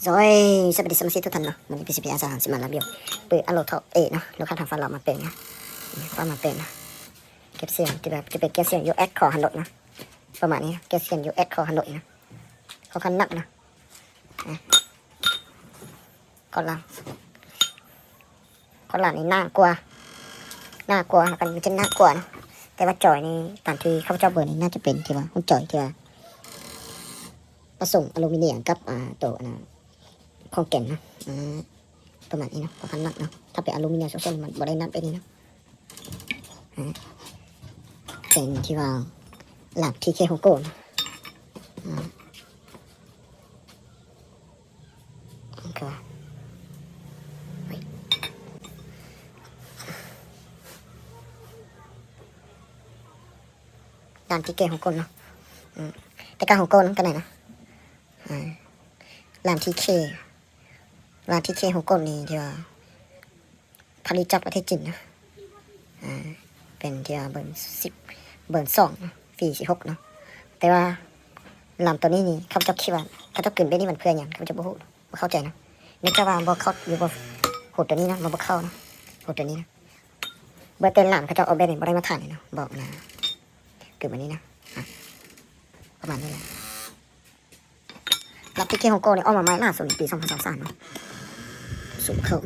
ໂດຍ ສະບາຍດີສະມາຊິກທຸກທ່ານເນາະ, ມື້ນີ້ ພີຊີພີ ອາສາ ຊິມາຣີວິວ ປືນ Allotrope A ເນາະ, ລູກຄ້າທາງຝັ່ງລາວມາເປັນເນາະ, ເປັນມາເປັນເນາະ, ເກັບສຽງ ທີ່ແບບຈະເປັນເກັບສຽງ UX ເຂົ້າຫັ້ນໂລດເນາະ, ປະມານນີ້ ເກັບສຽງ UX ເຂົ້າຫັ້ນໂລດເນາະ, ຄ່ອນຂ້າງໜັກເນາະ, ອາ ຄອນລາວ ຄອນລາວນີ້ໜາກວ່າ ໜາກວ່າ ແລ້ວກໍມັນຈະໜາກວ່າເນາະ, ແຕ່ວ່າຈອຍນີ້ ຕາມທີ່ຂ້າພະເຈົ້າເບິ່ງນີ້ ໜ້າຈະເປັນທີ່ວ່າຮຸ້ນຈອຍທີ່ວ່າປະສົມອາລູມີນຽມກັບ ອາ ໂຕ ອັນນ່າ ຂອງແກ່ນເນາະ, ອາ ປະມານນີ້ເນາະ, ຄ່ອນຂ້າງໜັກເນາະ, ຖ້າເປັນອາລູມີນຽມສົດໆ ມັນບໍ່ໄດ້ໜັກແບບນີ້ເນາະ, ອາ ເປັນທີ່ວ່າລາມ ທີເຄ ໂຮໂກ້ເນາະ, ອາ ແລ້ວກໍ ລາມ ທີເຄ ໂຮໂກ້ເນາະ, ອືມ ແຕ່ກໍໂຮໂກ້ນຳກັນນະ, ອາ ລາມ ທີເຄ ລາມ ທີເຄ ໂຮໂກ້ນີ້ ທີ່ວ່າ ຜະລິດຈາກປະເທດຈີນເນາະ, ອາ ເປັນທີ່ວ່າເບີສິບ ເບີສອງເນາະ ຟຣີສິບຫົກເນາະ, ແຕ່ວ່າລາມໂຕນີ້ນີ້ ຂ້າພະເຈົ້າຄິດວ່າ ເຂົາເຈົ້າກຶນແບບນີ້ມັນເພື່ອຫຍັງ ຂ້າພະເຈົ້າບໍ່ຮູ້ເນາະ, ບໍ່ເຂົ້າໃຈເນາະ, ເນື່ອງຈາກວ່າບໍ່ເຂົ້າຢູ່ ບໍ່ ຮູໂຕນີ້ເນາະ, ມັນບໍ່ເຂົ້າເນາະ, ຮູໂຕນີ້ນະ, ເບິ່ງແຕ່ລາມເຂົາເຈົ້າອອກແບບນີ້ບໍ່ໄດ້ມາດຕະຖານເນາະ, ບອກນະ ຄືແບບນີ້ນະ, ອາ ປະມານນີ້ແຫຼະ. ລາມ ທີເຄ ໂຮໂກ້ນີ້ອອກມາໃໝ່ລ່າສຸດປີສອງພັນຊາວສາມເນາະ, ສູງເຂົ້າ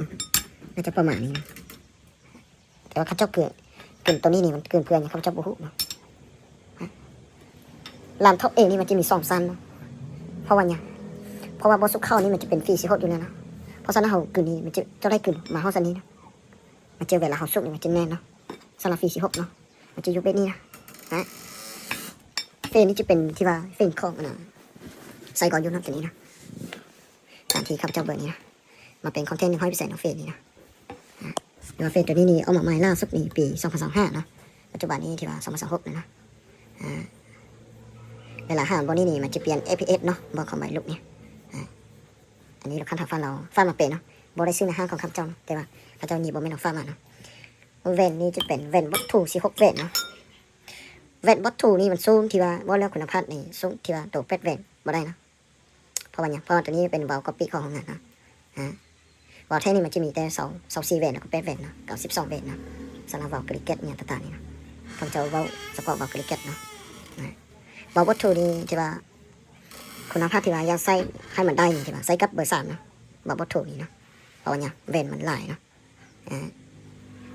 ໜ້າຈະປະມານນີ້ນະ, ແຕ່ວ່າເຂົາເຈົ້າກືນ ກືນໂຕນີ້ນີ້ ມັນກືນເພື່ອຫຍັງ ຂ້າພະເຈົ້າບໍ່ຮູ້ເນາະ. ລາມ Top A ນີ້ມັນຈະມີສອງຊັ້ນເນາະ, ເພາະວ່າຫຍັງ ເພາະວ່າບໍ່ສຸກເຂົ້ານີ້ ມັນຈະເປັນຟຣີສິບຫົກຢູ່ແລ້ວເນາະ, ເພາະສະນັ້ນເຮົາກືນນີ້ ມັນຈະ ຈະໄດ້ກືນມາຮອດຊັ້ນນີ້ເນາະ, ມັນຈະເວລາເຮົາສຸກນີ້ ມັນຈະແໜ້ນເນາະ, ສຳລັບຟຣີສິບຫົກເນາະ. ມັນຈະຢູ່ແບບນີ້ນະ, ນະ ເຟນນີ້ຈະເປັນທີ່ວ່າເຟນຂອງ ອັນນ່າ ໄຊກອນຢູ່ນຳຕົວນີ້ນະ, ຕາມທີ່ຂ້າພະເຈົ້າເບິ່ງນີ້ນະ, ມາເປັນຄອນເທັນໜຶ່ງຮ້ອຍເປີເຊັນເນາະ ເຟນນີ້ນະ, ນະ ແຕ່ວ່າເຟນຕົວນີ້ນີ້ອອກມາໃໝ່ລ່າສຸດນີ້ປີສອງພັນຊາວຫ້າເນາະ, ປັດຈຸບັນນີ້ທີ່ວ່າສອງພັນຊາວຫົກແລ້ວນະ, ອາ ເວລາຫາບໍ່ນີ້ນີ້ ມັນຈະປ່ຽນ ເອພີເອັສ ເນາະ, ບໍ່ຂອງໃບລຸກນີ້, ອາ ອັນນີ້ລູກຄ້າທາງຝັ່ງລາວຝາກມາເປັນເນາະ, ບໍ່ໄດ້ຊື້ໃນຮ້ານຂອງຂ້າພະເຈົ້າເນາະ, ແຕ່ວ່າເຂົາເຈົ້ານີ້ບໍ່ແມ່ນເອົາຝາກມາເນາະ. ແວ່ນນີ້ຈະເປັນແວ່ນບອດທູ ສິບຫົກແຫວນເນາະ, ແວ່ນບອດທູນີ້ມັນສູງທີ່ວ່າ ເວົ້າເລື່ອງຄຸນນະພາບນີ້ສູງທີ່ວ່າໂຕແປດແຫວນບໍ່ໄດ້ເນາະ, ເພາະວ່າຫຍັງ ເພາະວ່າຕົວນີ້ເປັນວາວກັອບປີ້ຂອງໂຮງງານເນາະ, ອາ ວາວແທ້ນີ້ມັນຈະມີແຕ່ຊາວ ຊາວສີ່ແຫວນ ແລ້ວກໍແປດແຫວນເນາະ, ເກົ້າສິບສອງແຫວນເນາະ, ສຳລັບວາວກະລິແກັດຫຍັງຕ່າງໆນີ້ເນາະ, ຂ້າພະເຈົ້າເວົ້າສະເພາະວາວກະລິແກັດເນາະ, ອາ ວາວບອດທູນີ້ທີ່ວ່າຄຸນນະພາບທີ່ວ່າຢາກໃຊ້ໃຫ້ມັນໄດ້ນີ້ ທີ່ວ່າໃຊ້ກັບເບີສາມເນາະ, ວາວບອດທູນີ້ເນາະ, ເພາະວ່າຫຍັງ ແຫວນມັນຫຼາຍເນາະ. ອາ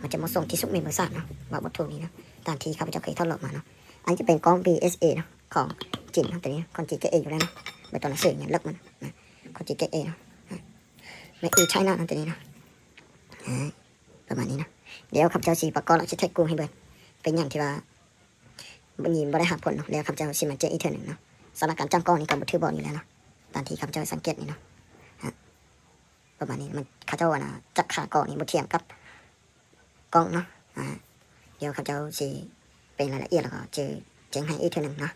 ມັນຈະເໝາະສົມທີ່ສຸດແມ່ນເບີສາມເນາະ, ວາວບອດທູນີ້ເນາະ, ຕາມທີ່ຂ້າພະເຈົ້າເຄີຍທົດລອງມາເນາະ. ອັນນີ້ຈະເປັນກ້ອງ ບີເອັສເອ ເນາະ ຂອງຈີນເນາະ, ຕົວນີ້ຂອງຈີນເກຣດເອຢູ່ແລ້ວເນາະ, ເບິ່ງຕົວໜັງສືຫຍັງເລິກມັນນະ, ຂອງຈີນເກຣດເອເນາະ, ເມດອິນໄຊນາເນາະ ຕົວນີ້ເນາະ, ອາ ປະມານນີ້ເນາະ. ດຽວຂ້າພະເຈົ້າຊິປະກອບ ແລ້ວຊິແທັກກູໃຫ້ເບິ່ງ ເປັນຫຍັງທີ່ວ່າ ນີ້ບໍ່ໄດ້ຮັບຜົນເນາະ, ແລ້ວຂ້າພະເຈົ້າຊິມາແຈ້ງອີກເທື່ອໜຶ່ງເນາະ. ສຳລັບການຈ້ຳກ້ອງນີ້ກໍບໍ່ຖືກບອກນີ້ແຫຼະເນາະ, ຕາມທີ່ຂ້າພະເຈົ້າສັງເກດນີ້ເນາະ, ອາ ປະມານນີ້ ມັນ ເຂົາເຈົ້າ ອັນນ່າ ຈັບຂາກ້ອງນີ້ບໍ່ທຽງກັບກ້ອງເນາະ, ອາ ດຽວຂ້າພະເຈົ້າຊິເປັນລາຍລະອຽດ ແລ້ວກໍຈະແຈ້ງໃຫ້ອີກເທື່ອໜຶ່ງເນາະ.